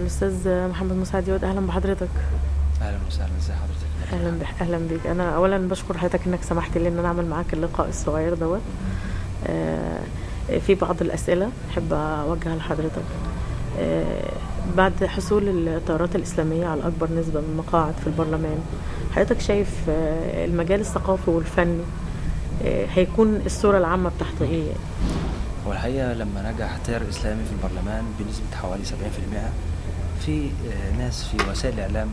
الأستاذ محمد مساعد يود، أهلا بحضرتك. اهلا وسهلا، ازي حضرتك؟ أهلا بيك. أنا أولا بشكر حضرتك إنك سمحت لي إن أنا أعمل معاك اللقاء الصغير دوت. في بعض الأسئلة أحب أوجهها لحضرتك. بعد حصول التيارات الإسلامية على أكبر نسبة من المقاعد في البرلمان، حضرتك شايف المجال الثقافي والفني هيكون الصورة العامة بتاعته إيه يعني؟ هو الحقيقة لما نجح التيار الإسلامي في البرلمان بنسبة حوالي 70%، في ناس في وسائل الإعلام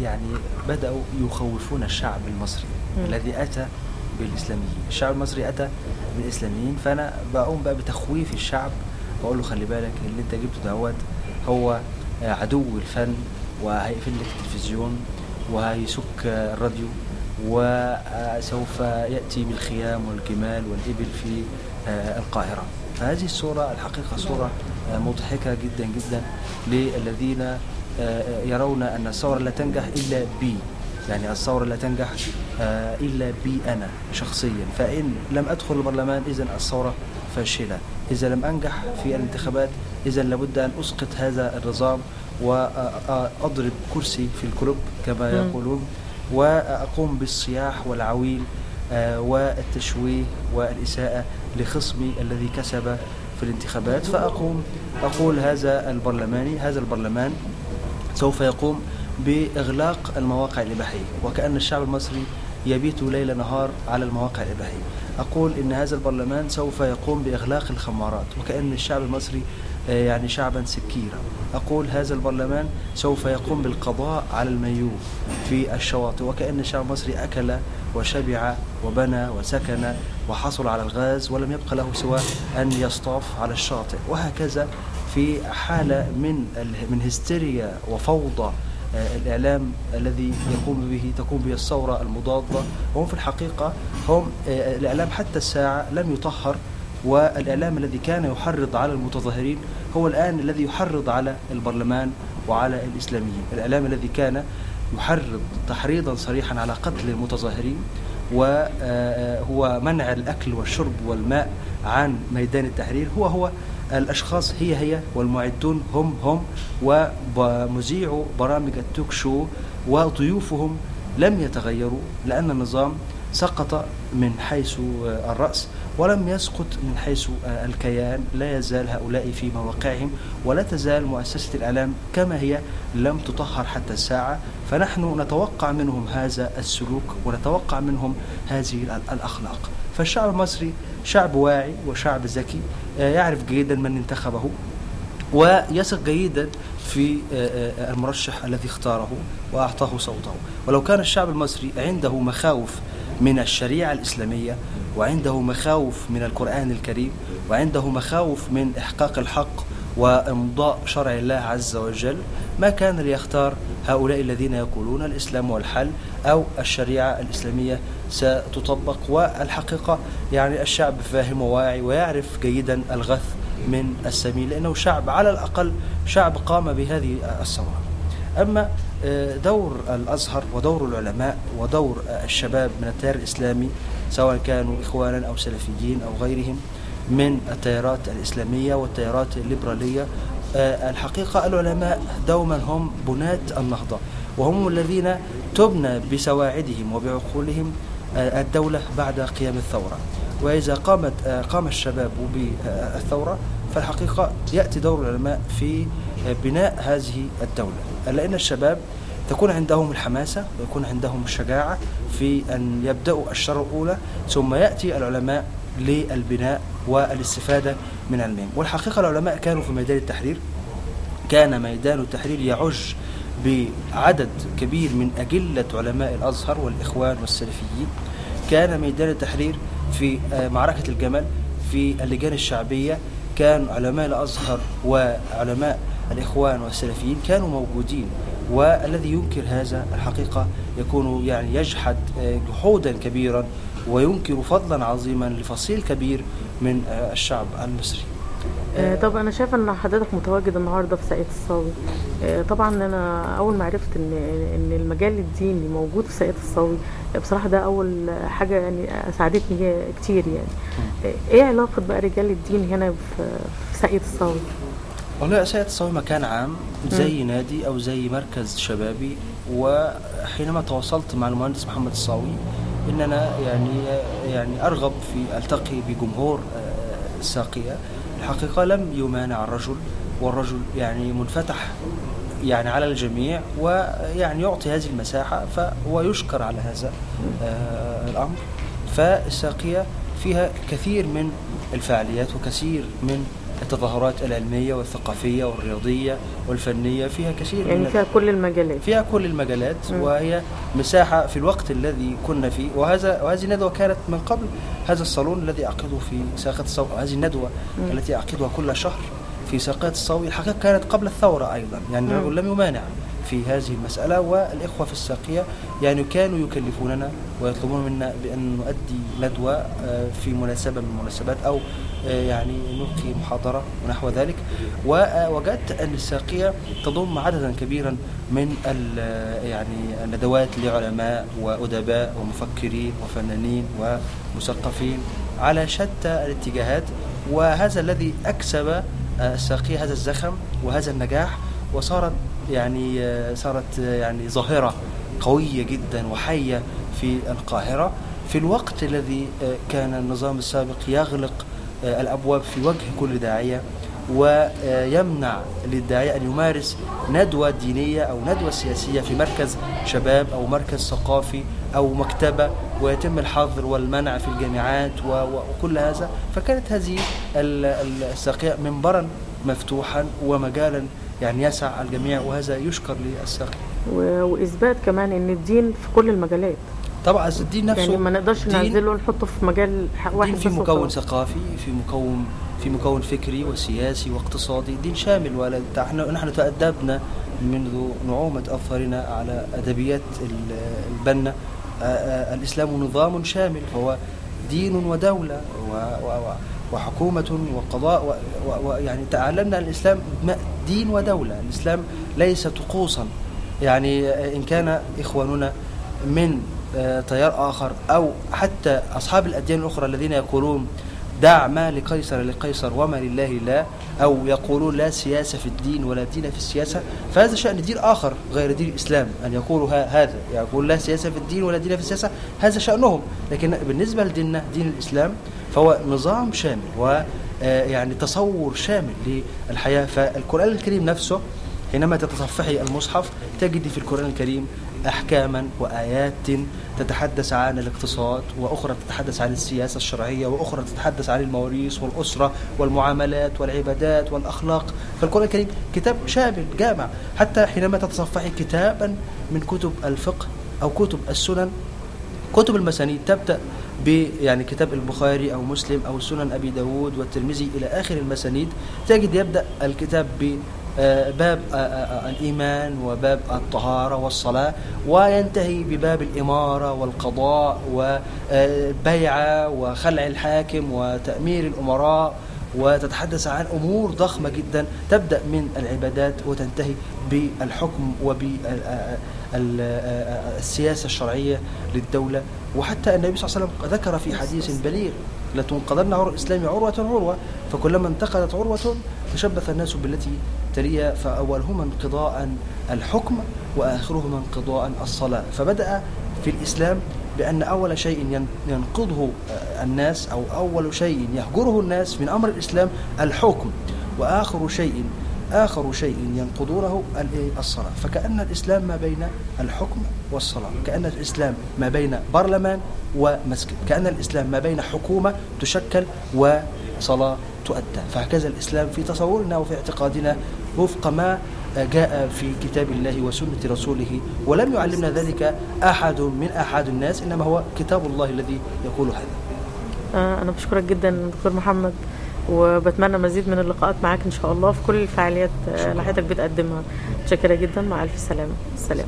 يعني بدأوا يخوفون الشعب المصري الذي أتى بالإسلاميين. الشعب المصري أتى بالإسلاميين، فأنا بقوم بقى بتخويف الشعب، بقول له خلي بالك اللي أنت جبته دوت هو عدو الفن، وهيقفل لك التلفزيون وهيسك الراديو وسوف يأتي بالخيام والجمال والإبل في القاهرة. فهذه الصورة الحقيقة صورة مضحكة جدا جدا للذين يرون أن الثورة لا تنجح إلا بي، يعني الثورة لا تنجح إلا بي أنا شخصيا، فإن لم أدخل البرلمان إذن الثورة فاشلة، إذا لم أنجح في الانتخابات إذن لابد أن أسقط هذا النظام وأضرب كرسي في الكلوب كما يقولون، وأقوم بالصياح والعويل والتشويه والإساءة لخصمي الذي كسب في الانتخابات. فأقوم أقول هذا البرلماني، هذا البرلمان سوف يقوم بإغلاق المواقع الإباحية، وكأن الشعب المصري يبيت ليل نهار على المواقع الإباحية. أقول إن هذا البرلمان سوف يقوم بإغلاق الخمارات، وكأن الشعب المصري يعني شعبا سكيرا. أقول هذا البرلمان سوف يقوم بالقضاء على المايو في الشواطئ، وكأن الشعب المصري أكل وشبع وبنى وسكن وحصل على الغاز ولم يبق له سوى أن يصطاف على الشاطئ. وهكذا في حالة من هستيريا وفوضى الإعلام الذي يقوم به تقوم به الثورة المضادة. وهم في الحقيقة هم الإعلام حتى الساعة لم يطهر، والإعلام الذي كان يحرض على المتظاهرين هو الآن الذي يحرض على البرلمان وعلى الإسلاميين. الإعلام الذي كان يحرض تحريضا صريحا على قتل المتظاهرين وهو منع الأكل والشرب والماء عن ميدان التحرير، هو الأشخاص هي والمعدون هم ومذيعو برامج التوك شو وضيوفهم لم يتغيروا، لأن النظام سقط من حيث الرأس ولم يسقط من حيث الكيان. لا يزال هؤلاء في مواقعهم، ولا تزال مؤسسة الإعلام كما هي لم تطهر حتى الساعة. فنحن نتوقع منهم هذا السلوك ونتوقع منهم هذه الأخلاق. فالشعب المصري شعب واعي وشعب ذكي، يعرف جيدا من انتخبه ويثق جيدا في المرشح الذي اختاره وأعطاه صوته. ولو كان الشعب المصري عنده مخاوف من الشريعة الإسلامية، وعنده مخاوف من القرآن الكريم، وعنده مخاوف من إحقاق الحق وإمضاء شرع الله عز وجل، ما كان ليختار هؤلاء الذين يقولون الإسلام هو الحل أو الشريعة الإسلامية ستطبق. والحقيقة يعني الشعب فاهم وواعي ويعرف جيدا الغث من السمين، لأنه شعب على الأقل شعب قام بهذه الثورة. أما دور الأزهر ودور العلماء ودور الشباب من التيار الإسلامي، سواء كانوا إخوانا أو سلفيين أو غيرهم من التيارات الإسلامية والتيارات الليبرالية، الحقيقة العلماء دوما هم بناة النهضة، وهم الذين تبنى بسواعدهم وبعقولهم الدولة بعد قيام الثورة. وإذا قام الشباب بالثورة فالحقيقة يأتي دور العلماء في بناء هذه الدولة، لأن الشباب تكون عندهم الحماسة ويكون عندهم الشجاعة في أن يبدأوا الشر الأولى، ثم يأتي العلماء للبناء والاستفادة من علمهم. والحقيقة العلماء كانوا في ميدان التحرير، كان ميدان التحرير يعج بعدد كبير من أجلة علماء الأزهر والإخوان والسلفيين. كان ميدان التحرير في معركة الجمل، في اللجان الشعبية، كان علماء الأزهر وعلماء الإخوان والسلفيين كانوا موجودين. والذي ينكر هذا الحقيقة يكون يعني يجحد جحودا كبيرا وينكر فضلا عظيما لفصيل كبير من الشعب المصري. طب أنا شايفة أن حضرتك متواجد النهاردة في ساقية الصاوي. طبعا أنا أول ما عرفت إن المجال الديني موجود في ساقية الصاوي، بصراحة ده أول حاجة يعني ساعدتني كتير. يعني إيه علاقة بقى رجال الدين هنا في ساقية الصاوي؟ والله ساقية الصاوي مكان عام زي نادي أو زي مركز شبابي، وحينما تواصلت مع المهندس محمد الصاوي إن أنا يعني أرغب في ألتقي بجمهور الساقية، الحقيقة لم يمانع الرجل، والرجل يعني منفتح يعني على الجميع ويعني يعطي هذه المساحة، فهو يشكر على هذا الأمر. فالساقية فيها كثير من الفعاليات وكثير من التظاهرات العلمية والثقافية والرياضية والفنية، فيها كثير يعني من فيها كل المجالات، فيها كل المجالات. وهي مساحة في الوقت الذي كنا فيه، وهذه الندوة كانت من قبل هذا الصالون الذي أعقده في ساقية الصاوي، هذه الندوة التي أعقدها كل شهر في ساقية الصاوي الحقيقة كانت قبل الثورة أيضا، يعني الرجل لم يمانع في هذه المسألة. والإخوة في الساقية يعني كانوا يكلفوننا ويطلبون منا بأن نؤدي ندوة في مناسبة من المناسبات أو يعني نلقي محاضرة ونحو ذلك. ووجدت أن الساقية تضم عددا كبيرا من يعني الندوات لعلماء وأدباء ومفكرين وفنانين ومثقفين على شتى الاتجاهات، وهذا الذي أكسب الساقية هذا الزخم وهذا النجاح، وصارت يعني صارت يعني ظاهرة قوية جدا وحية في القاهرة في الوقت الذي كان النظام السابق يغلق الأبواب في وجه كل داعية ويمنع للداعية أن يمارس ندوة دينية أو ندوة سياسية في مركز شباب أو مركز ثقافي أو مكتبة، ويتم الحظر والمنع في الجامعات وكل هذا. فكانت هذه الساقية منبرا مفتوحا ومجالا يعني يسع الجميع، وهذا يشكر للساقية. وإثبات كمان أن الدين في كل المجالات. طبعا الدين نفسه يعني ما نقدرش نعزله ونحطه في مجال واحد، في مكون ثقافي، في مكون فكري وسياسي واقتصادي، دين شامل. ولا نحن تأدبنا منذ نعومة أظفارنا على أدبيات البنا. الإسلام نظام شامل، فهو دين ودولة وحكومة وقضاء، ويعني تعلمنا الإسلام دين ودولة. الإسلام ليس طقوسا، يعني إن كان إخواننا من تيار آخر أو حتى أصحاب الأديان الأخرى الذين يقولون دع ما لقيصر لقيصر وما لله لا، أو يقولون لا سياسة في الدين ولا دين في السياسة، فهذا شأن دين آخر غير دين الإسلام أن يقولوا هذا، يقول لا سياسة في الدين ولا دين في السياسة، هذا شأنهم. لكن بالنسبة لديننا دين الإسلام فهو نظام شامل ويعني تصور شامل للحياة. فالقرآن الكريم نفسه حينما تتصفحي المصحف تجدي في القرآن الكريم أحكاما وآيات تتحدث عن الاقتصاد، وأخرى تتحدث عن السياسة الشرعية، وأخرى تتحدث عن المواريث والأسرة والمعاملات والعبادات والأخلاق. فالقرآن الكريم كتاب شامل جامع. حتى حينما تتصفحي كتابا من كتب الفقه أو كتب السنن، كتب المسانيد تبدأ يعني كتاب البخاري أو مسلم أو سنن أبي داود والترمذي إلى آخر المسانيد، تجد يبدأ الكتاب باب الإيمان وباب الطهارة والصلاة، وينتهي بباب الإمارة والقضاء وبيعة وخلع الحاكم وتأمير الأمراء، وتتحدث عن أمور ضخمة جدا تبدأ من العبادات وتنتهي بالحكم وبالسياسة الشرعية للدولة. وحتى النبي صلى الله عليه وسلم ذكر في حديث بليغ: لتنقضن عروة الإسلام عروة عروة، فكلما انتقدت عروة تشبث الناس بالتي تليها، فأولهما انقضاء الحكم وآخرهما انقضاء الصلاة. فبدأ في الإسلام بأن أول شيء ينقضه الناس أو أول شيء يهجره الناس من أمر الإسلام الحكم، وآخر شيء ينقضونه الصلاة. فكأن الإسلام ما بين الحكم والصلاة، كأن الإسلام ما بين برلمان ومسجد، كأن الإسلام ما بين حكومة تشكل وصلاة تؤدى. فهكذا الإسلام في تصورنا وفي اعتقادنا وفق ما جاء في كتاب الله وسنة رسوله، ولم يعلمنا ذلك أحد من أحد الناس، إنما هو كتاب الله الذي يقول هذا. أنا بشكرك جدا دكتور محمد، وبتمنى مزيد من اللقاءات معاك إن شاء الله في كل الفعاليات اللي حضرتك بتقدمها. متشكرة جدا، مع ألف سلامة. سلام.